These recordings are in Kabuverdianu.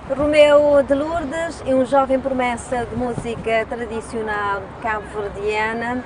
Romeu de Lourdes é um jovem promessa de música tradicional cabo-verdiana.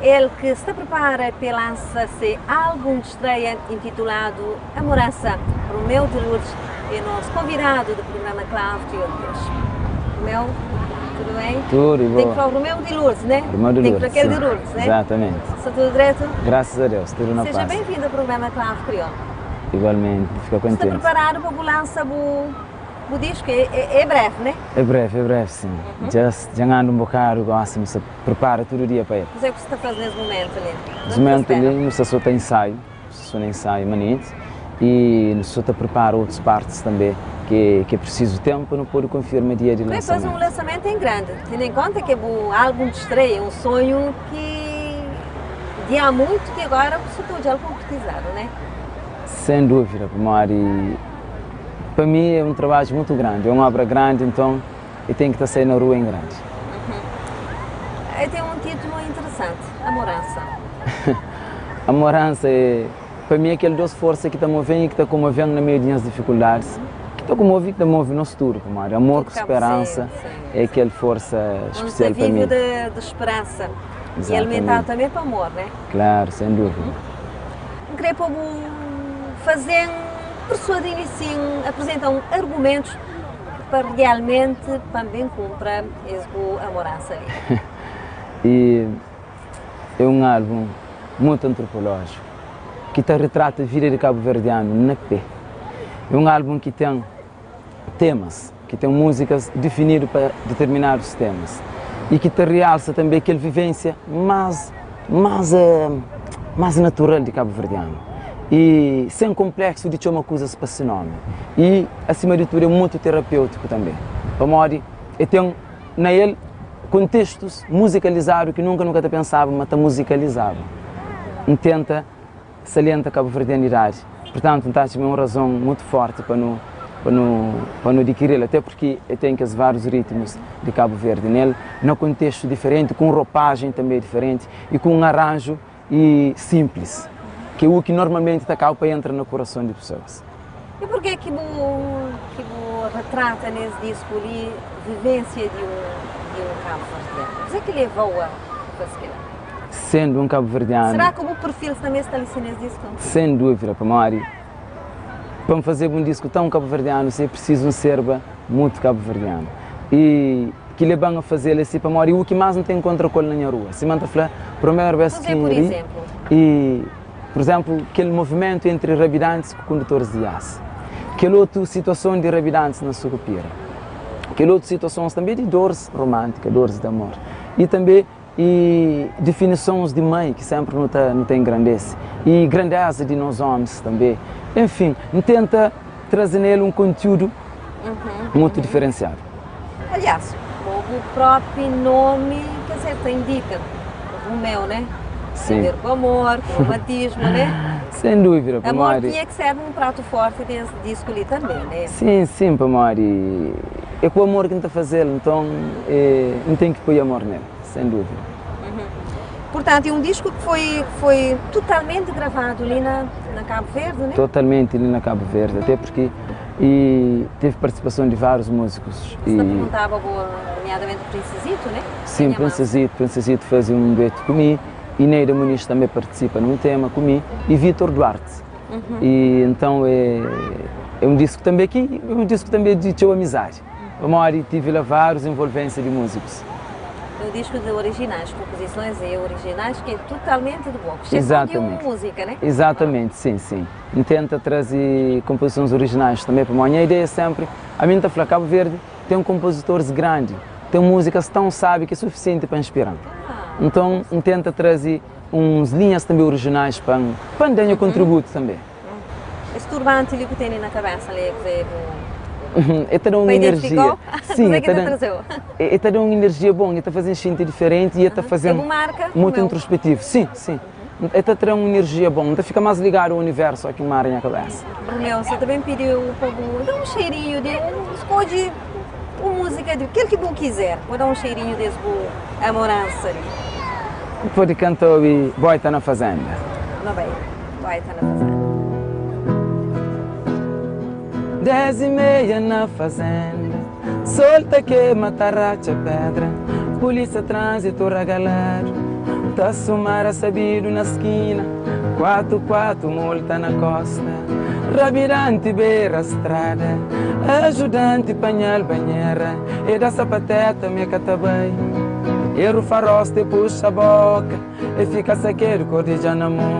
Ele que se prepara para lançar seu álbum de estreia intitulado Amorança. Romeu de Lourdes é nosso convidado do programa Clave de hoje. Romeu, tudo bem? Tudo Tem que boa. falar Romeu de Lourdes, né? Romeu de Tem que Lourdes, falar aquele sim. de Lourdes, né? Exatamente. Está tudo direto? Graças a Deus, tudo na Seja paz. bem-vindo ao programa Clave Crioulo. Igualmente, fica Está contente. preparado para lançar o, o disco? É, é, é breve, né? É breve, sim. Já, já ando um bocado, gosto, me se prepara todo dia para ele. Mas é o que você está fazendo nesse momento ali? Nesse momento ali, não sei se está ensaio, se não ensaio manite, e não se prepara outras partes também, que é preciso tempo para não poder confirmar dia de Vai fazer um lançamento. lançamento em grande, tendo em conta que é um álbum de estreia, um sonho que de há muito que agora você está já concretizado, né? Sem dúvida, Mari. Para mim é um trabalho muito grande, é uma obra grande, então eu tenho que estar saindo na rua em grande. Aí tem um título interessante, Amorança. A morança é, para mim, é aquele doce força que está movendo e que está comovendo no meio das dificuldades. Que está comovendo e que está movendo nosso tudo, Mari. Amor com Sim, esperança sim, é aquela força Um especial para desafio mim. de esperança. E Exatamente. alimentado também para amor, né? Claro, sem dúvida. Queria como fazer, persuadir assim, apresentam argumentos para realmente também cumpra esse amorança ali. E é um álbum muito antropológico, que te retrata a vida de cabo-verdiano na pé. É um álbum que tem temas, que tem músicas definidas para determinados temas e que te realça também aquela vivência mais natural de cabo-verdiano e sem complexo de chamar coisas para esse nome. E, acima de tudo, é muito terapêutico também. Para modo, e tem na ele contextos musicalizados que nunca, nunca te pensava, mas te musicalizava. Tenta salienta a cabo-verdianidade. Portanto, então, é uma razão muito forte para não adquirir, até porque eu tenho que as vários ritmos de Cabo Verde nele, num contexto diferente, com roupagem também diferente e com um arranjo e simples, que é o que normalmente está cá para entrar no coração de pessoas. E por que que o retrata nesse disco ali vivência de um cabo-verdiano? O que é que levou a fazer? Sendo um cabo-verdiano... Será que o perfil também está ali nesse disco? Sem dúvida, para Mari. Para fazer um disco tão cabo-verdiano, é preciso um serba muito cabo-verdiano. E que levam a fazer assim para Mari, o que mais não tem contra com na minha rua. Se manda falar, primeira vez que por exemplo? E, por exemplo, aquele movimento entre rabidantes e condutores de aço. Aquela outra situação de rabidantes na Sucupira. Aquela outra situação também de dores românticas, dores de amor. E também e definições de mãe, que sempre não tá engrandece. E grandeza de nós homens também. Enfim, tenta trazer nele um conteúdo muito diferenciado. Aliás, o próprio nome, quer dizer, te indica, Romeu, né? Sim. Tem a ver com amor, com romantismo, né? Sem dúvida, Amor Mari. tinha que ser um prato forte desse disco ali também, né? Sim, sim, Mari. É com o amor que a gente está fazendo, então não tem que pôr amor nele, sem dúvida. Portanto, é um disco que foi totalmente gravado ali na Cabo Verde, né? Totalmente ali na Cabo Verde, até porque e teve participação de vários músicos. Você E perguntava, nomeadamente o Princesito, né? Sim, Tinha mais. Princesito fazia um dueto comigo, e Neida Muniz também participa num tema comigo, e Vitor Duarte. E então é um disco também aqui, é um disco também de teu amizade. Eu moro e tive lá várias envolvências de músicos. É um disco de originais, composições e originais, que é totalmente de bom. Exceto de uma música, né? Exatamente, sim, sim. Tenta trazer composições originais também para mim. A ideia é sempre, a mim tá falando, Cabo Verde tem compositores grandes, tem músicas tão sábias que é suficiente para inspirar. Então, tenta trazer uns linhas também originais para dar um contributo também. Esse turbante ali que tem na cabeça ali, que é bom. É te dá uma Para energia. identificar? Sim, Como é que é te te dá trazeu? é te dá uma energia boa, é te fazendo sentir diferente e é te fazendo É uma marca, muito meu. introspectivo. Sim, sim. É te traz uma energia boa, então fica mais ligado ao universo aqui uma na cabeça. Romeu, você também pediu para dar um cheirinho de um, escolhe uma música de aquilo que você quiser. Vou dar um cheirinho desse amorança ali. Pode cantar o Boi tá na fazenda. Não bem. Boita na Fazenda. 10:30 na fazenda, sol ta kema ta ratxa pedra, polícia trânsito ragaladu, ta sumara sabidu na skina, kuatu kuatu multa na kosta, rabidanti bera strada, ajudanti panha-l banhera, e da sapateta ma e ka ta bai, e rufa rostu e puxa boka. E fika sakedu kor di dja na mo.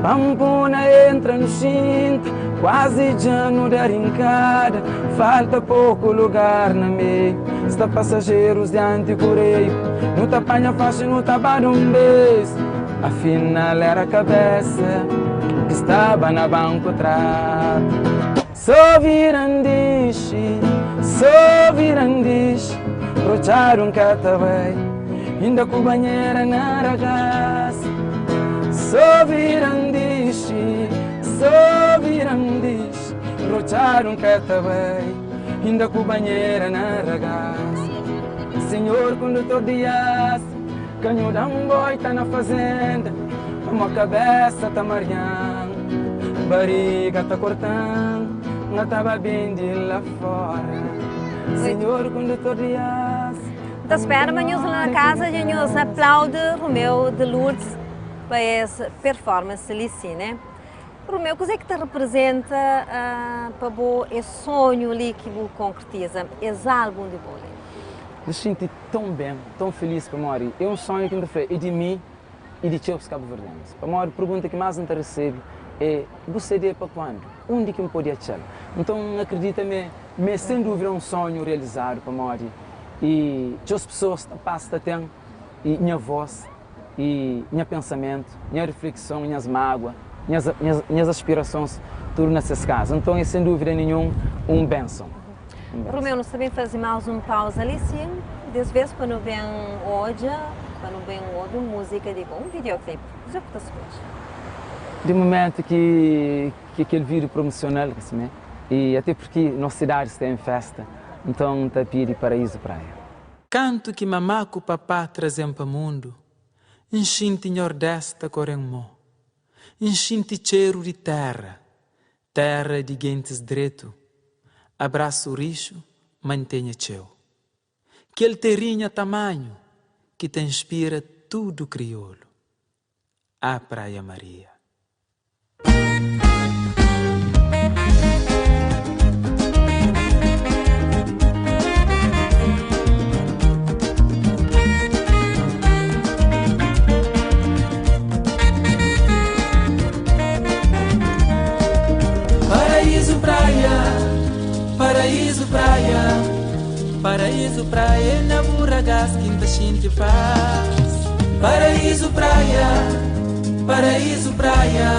Pampuna entra nu xinta, kuazi dja nu da rinkada. Falta poku lugar na meiu, sta pasajerus dianti kureiu. Nu ta panha faxi nu ta ba da un bes. Afinal era kabesa ki staba na banku tratu. So vira-m dixi, so vira-m dixi Rotxadu N ka ta bai, inda ku banhera na ragasa So vira-m dixi, so vira-m dixi Rotxadu N ka ta bai, inda ku banhera na ragasa Senhor kondutor di asa, ka nhu da-m boita na fazenda Pamó kabesa ta marian, bariga ta kortan, N ta ba bende la fora. Senhor kondutor di as. N ta spera ma nhos la na kaza dja nhos aplaude Romeu de Lourdes pa es performance li si, ne? Romeu, kuzê ki ta reprezenta pa bo es sonhu li ki bu konkretiza, es álbum di bo li? N xinti ton ben, ton feliz pamodi é un sonhu ki N ta fla é di mi. i di txeu kabuverdianus. Pamodi pergunta ki más N ta resebe é, Bu CD pa kuandu? Undi ki N pode atxa-l? Nton, N akridita ma ma é sen dúvida un sonhu realizadu pamodi i txeu pesoas ta pasa ta ten i nha vós i nha pensamentu, nha riflekson, nhas mágua, nhas nhas aspirasons tudu na ses kaza. Nton, é sen dúvida ninhun un benson. Romeu, nu sta ben faze más un pauza li sin, des vez pa nu ben odja, pa nu ben obi un múzika di bo, un videoclip. Kuzê ku ta skodje? Di mumentu ki ki kel vídeo promosional, ka simé, i até purki nos sidadi sta en festa, nton N ta pidi Paraízu Praia. Kantu ki mamá ku papá traze-m pa mundu, N xinti Nhordés ta kore-m mô. N xinti txeru di térra, Terra di gentis dretu, abrasu rixu, mantenha txeu. Kel terrinha tamanhu ki ta inspira tudu kriolu. Ah Praia Maria. Paraíso praia, paraíso praia, paraíso praia é na bu ragaz ki N ta xinti paz. Paraíso praia, paraíso praia,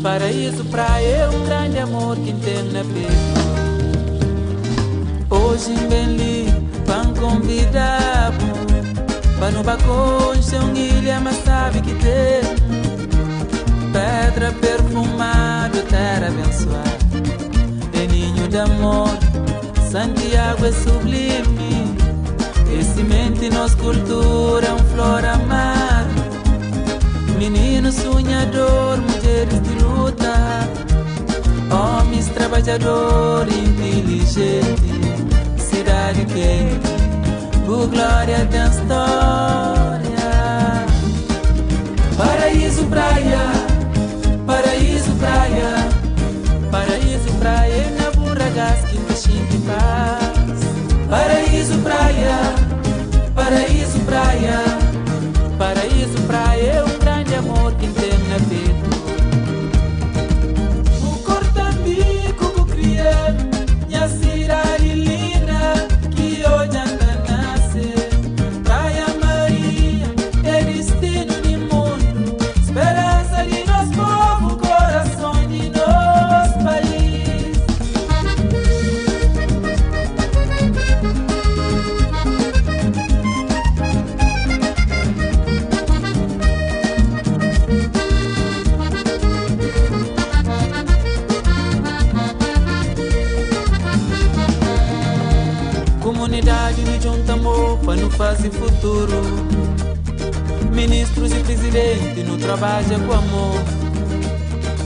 paraíso praia é un grandi amor ki N ten na petu. Oji N ben li pa N konvida-bu pa nu ba konxe un ilha más sabi ki ten Pedra perfumadu, tera abensuadu É ninhu di amor, Santiagu é sublimi É simenti nos kultura, un flor amadu Mininu sunhador, mudjeris di luta Omis trabadjador, intilijenti Sidadi kenti, bu glória ten stória Paraízu praia, paraízu praia Paraízu praia é na bu ragaz ki N ta xinti paz Paraízu praia, paraízu praia Paraízu praia é un grandi amor ki N ten na petu Bu korta-m biku bu kria-m Nha sidadi linda ki odja-m ta nase Praia Maria é distinu di mundu Speransa di nos povu, korason di nos país. Kumunidadi nu djunta mô pa nu faze futuru Ministrus i prizidenti nu trabadja ku amor.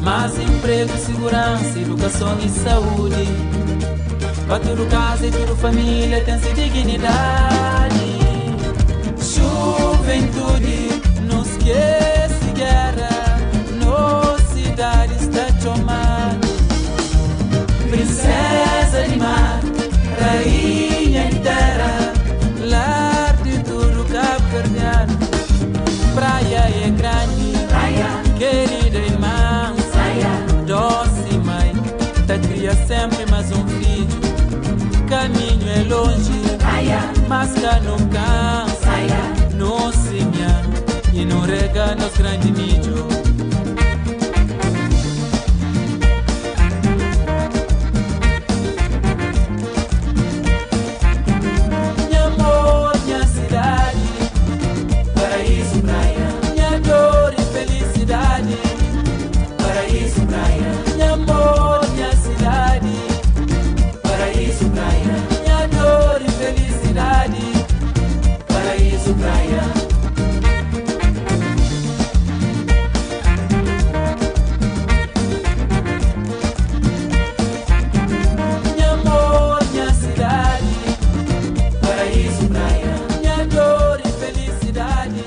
Más inpregu, siguransa, idukason i saúdi Pa tudu kaza i tudu família ten se dignidadi Juventudi, nu skese géra Nos sidadi sta txomadu Prinséza di mar, rainha di téra Lar di tudu kabuverdianu Praia é grandi, kerida i mansa Dosi mai ta kria senpri más un fidju Kaminhu é lonji, mas ka nu kansa Nu simia i nu rega nos grandi midju. Nha amor, nha sidadi, paraízu praia. Nha dor i felisidadi, paraízu praia. Nha amor, nha sidadi, paraízu praia. Nha dor i felisidadi, paraízu praia. Nha amor, nha sidadi, paraízu praia. Nha dor i felisidadi,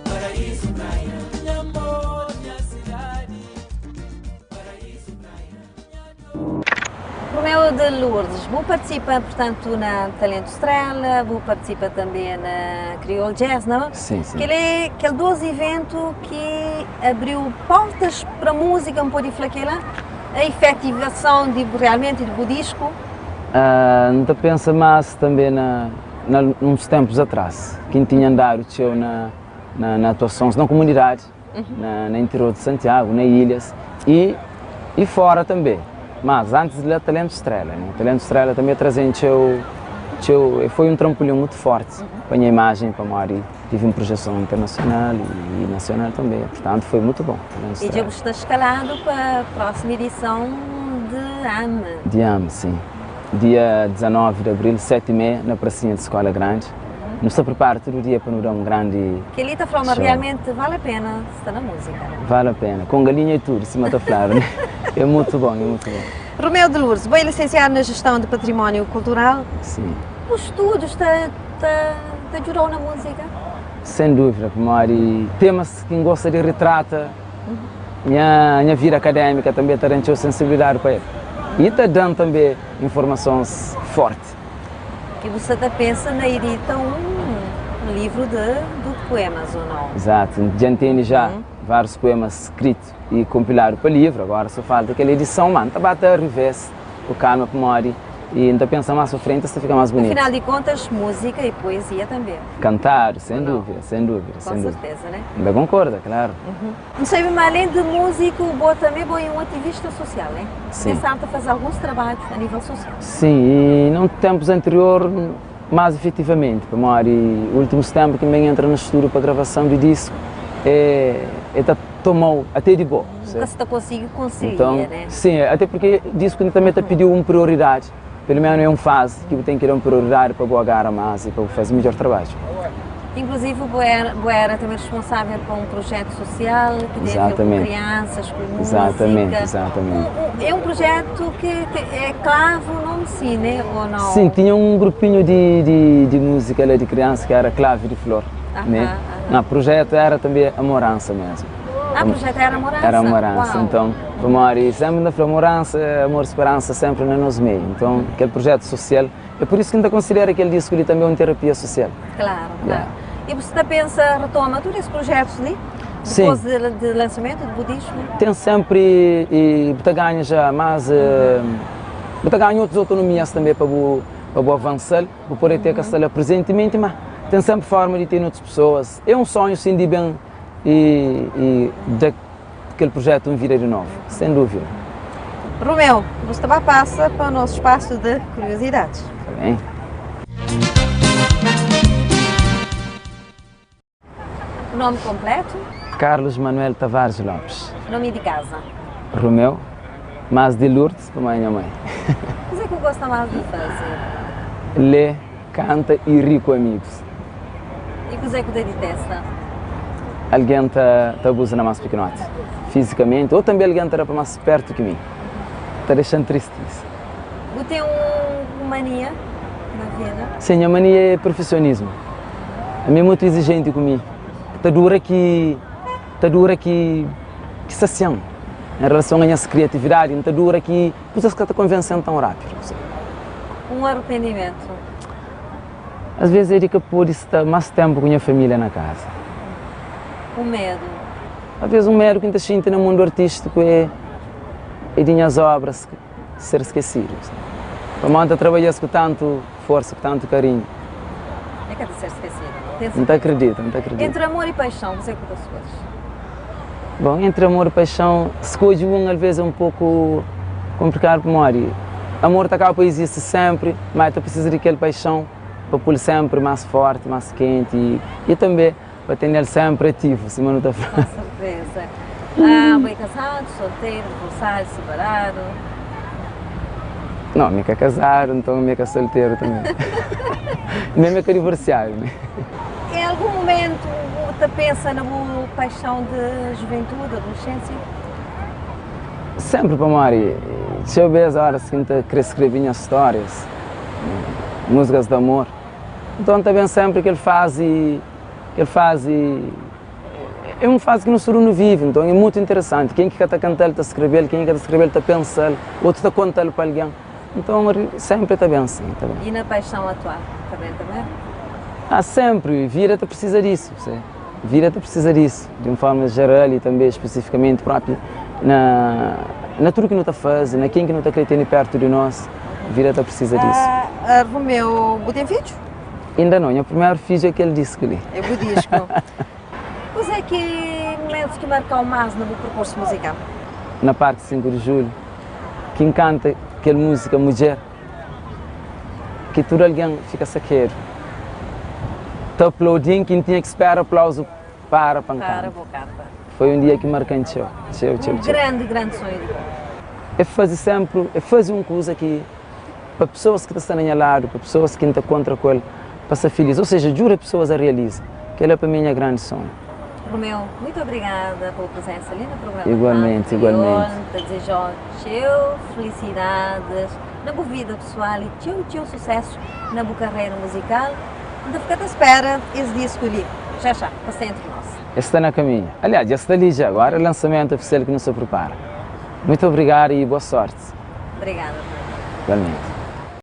paraízu praia. Nha amor, nha sidadi, paraízu praia. Nha dor. Romeu de Lourdes, bu partisipa portantu na Talento Estrela, bu partisipa tanbe na Kriol Jazz, nau? Sim, sim. Kel é kel dos iventu ki abriu portas pra múzika, N pode fla kela? A efetivason di realmenti di bu disku? N ta pensa más tanbe na na uns tempus atrás, ki N tinha andadu txeu na na atuasons na kumunidadi, na interior di Santiagu, na ilhas i i fora tanbe. Mas antis di la Talento Estrela, ne? Talento Estrela tanbe traze-m txeu txeu, foi un trampolin mutu forti pa nha imajen pamodi Tive un projeson internasional i nasional tanbe, purtantu foi mutu bon. I dja bu sta skaladu pa prósimu edison di AM. Di AM, sin. Dia 19 di abril, seti i meia, na prasinha di Skola Grandi. Nu sta pripara tudu dia pa nu da un grandi Kel-li ta fla ma show. realmenti vale a pena sta na múzika. Vale a pena. Com galinha e tudu, sima ta fladu, né? É mutu bon, é mutu bon. Romeu de Lourdes, bo é lisensiadu na Jestãu de Patrimóniu Kultural. Sim. Bu studus ta ta ta djuda-u na múzika? Sen dúvida, pamodi temas ki N gosta di ritrata, nha nha vida akadémika tanbe ta da-m txeu sensibilidadi pa el i ta da-m tanbe informasons fórti. I bu sta ta pensa na edita un livru di di puemas ô nau? Izatu, dja N tene ja várius puemas skritu i konpiladu pa livru, agora so falta kel edison, ma N ta ba ta rivê-s ku kalma pamodi I N ta pensa más pa frenti es ta fika más bunitu. Afinal di kontas, múzika e poezia tanbe. Kantadu, sen dúvida, sen dúvida, sen dúvida. Kon serteza, né? N ta konkorda, klaru. N sabe ma alén di múziku, bo tanbe bo é un ativista sosial, né? Sin. Nessa ta faze alguns trabadju a nível sosial. Sin, i na un ténpus anterior, más efetivamenti, pamodi últimus ténpu ki N ben entra na stúdiu pa gravason di disku, e e ta toma-u até di bo. Bu ka sta konsigi konsilia, Então, né? sim, até porque disku também ta pediu un prioridadi, pelo menos é un fase ki bu ten ki da un prioridadi pa bu agara más e pa bu faze midjor trabadju. Inclusive bu era, bu era também responsável pa un projetu social ki tem a ver ku kriansas, ku múzika. Exatamente, exatamente. Um, um, é um projetu ki te, é Clave o nome sim, né? Ou não? Sim, tinha um grupinho di, di, di múzika la di kriansa ki era Clave di Flor, né? Na projetu era também Amoransa mesmu. Ah, projeto era Amorança? Era Amorança, então, pamodi sempre N ta fla Amorança, amor, speransa sempre na nos meiu, então kel projeto social, é por isso ki N ta konsidera kel disku li tambe un terapia social. Claro, claro. E bu sta pensa retoma tudu es projetus li? Sim. Dipôs di, di lançamento di bu disku? Ten sempre, e bu ta ganha já más, bu ta ganha otus autonomias tambe pa bu, pa bu avansa-l, bu pode ter ka sta la presentemente, ma ten sempre forma di tene otus pessoas, é un sonhu sin di ben i i da kel projetu un vida di novu, sen dúvida. Romeu, bu sta ba pasa pa nos spasu di kuriozidadis. Ta ben. Nomi konpletu? Carlos Manuel Tavares Lopes. Nomi di kaza? Romeu, mas di Lourdes pamodi nha mai. Kuzê ki bu gosta más di faze? Lé, kanta i ri ku amigus. I kuzê ku ta ditesta? algen ta ta abuza na más pikinoti fizikamenti ô tanbê algen ta da pa más pértu ki mi. Ta dexa-m tristi isu. Bu ten un mania na vida? Sin, nha mania é perfesionismu. Ami é mutu izijenti ku mi. Ta dura ki ta dura ki ki sasia-m en relason a nhas kriatividadi. N ta dura ki kuzas ka ta konvense-m tãu rápidu. Un arependimentu? As vezes é di ka pode sta más ténpu ku nha família na kaza. Un medu? Talvês un medu ki N ta xinti na mundu artístiku é é di nhas óbras ser skesidu. Pamodi N ta trabadja-s ku tantu forsa, ku tantu karinhu. É ka ta ser skesidu. N ta akredita, N ta akredita. Entri amor i paixon, kuzê ki bu ta skodje? Bon, entri amor i paixon, skodje un alvês é un poku konplikadu pamodi amor ta kaba pa izisti sénpri, má el ta prisiza di kel paixon pa pô-l sénpri más fórti, más kenti i tanbê pa tene-l sénpri ativu, sima nu ta fla. Ku serteza. Ah, bo é kazadu, solteru, divorsadu, separadu? Nau, mi ka kazadu, nton mi ka solteru tanbê. Nen mi ka divorsiadu. Em algun momentu bu ta pensa na bu paixon di juventudi, adolescensia? Senpri pamodi txeu bês óras ki N ta krê skrebe nhas stórias, múzikas di amor, nton ta ben senpri kel fazi, kel fazi, é un fazi ki nos tudu nu vive, nton é mutu interesanti. Ken ki ka ta kanta-l ta skrebe-l, ken ki ka ta skrebe-l ta pensa-l, otu ta konta-l pa algen. Nton, senpri ta ben sin, ta ben. I na paixon atual, ta ben tanbe? Ah, senpri! Vida ta prisiza disu, se. Vida ta prisiza disu, di un forma jeral i tanbe spesifikamenti propi na na tudu ki nu ta faze, na ken ki nu ta kre tene pertu di nos, vida ta prisiza disu. Ah, Romeu, bu ten fidju? Inda nau, nha primeru fidju é kel disku li. É bu disku. Kuzê ki mumentus ki marka-u más na bu perkursu muzikal? Na Parki 5 di Julhu. Ki N kanta kel múzika Mudjer ki tudu algen fika sakedu ta aplaudi-m ki N tinha ki spera aplauzu para pa N kanta. Foi un dia ki marka-m txeu, txeu, txeu, txeu. É faze sénpri, é faze un kuza ki pa pesoas ki ta sta na nha ladu, pa pesoas ki N ta kontra ku el, pa sta filís. Ou seja, djuda pesoas a realiza. Kel-la pa mi é nha grandi sonhu. Romeu, muito obrigada pa bu presensa li na programa Igualmente, Canto igualmente. Kriol. Ta desejo txeu felicidades na bu vida pessoal e txeu txeu sucesso na bu carreira musical. N ta fika ta spera es disco li já já pa sta entre nos. Es sta na caminho. Aliás, dja sta li dja. Agora é lançamento oficial ki nu sta prepara. Muito obrigado e boa sorte. Obrigada, Romeu. Igualmente.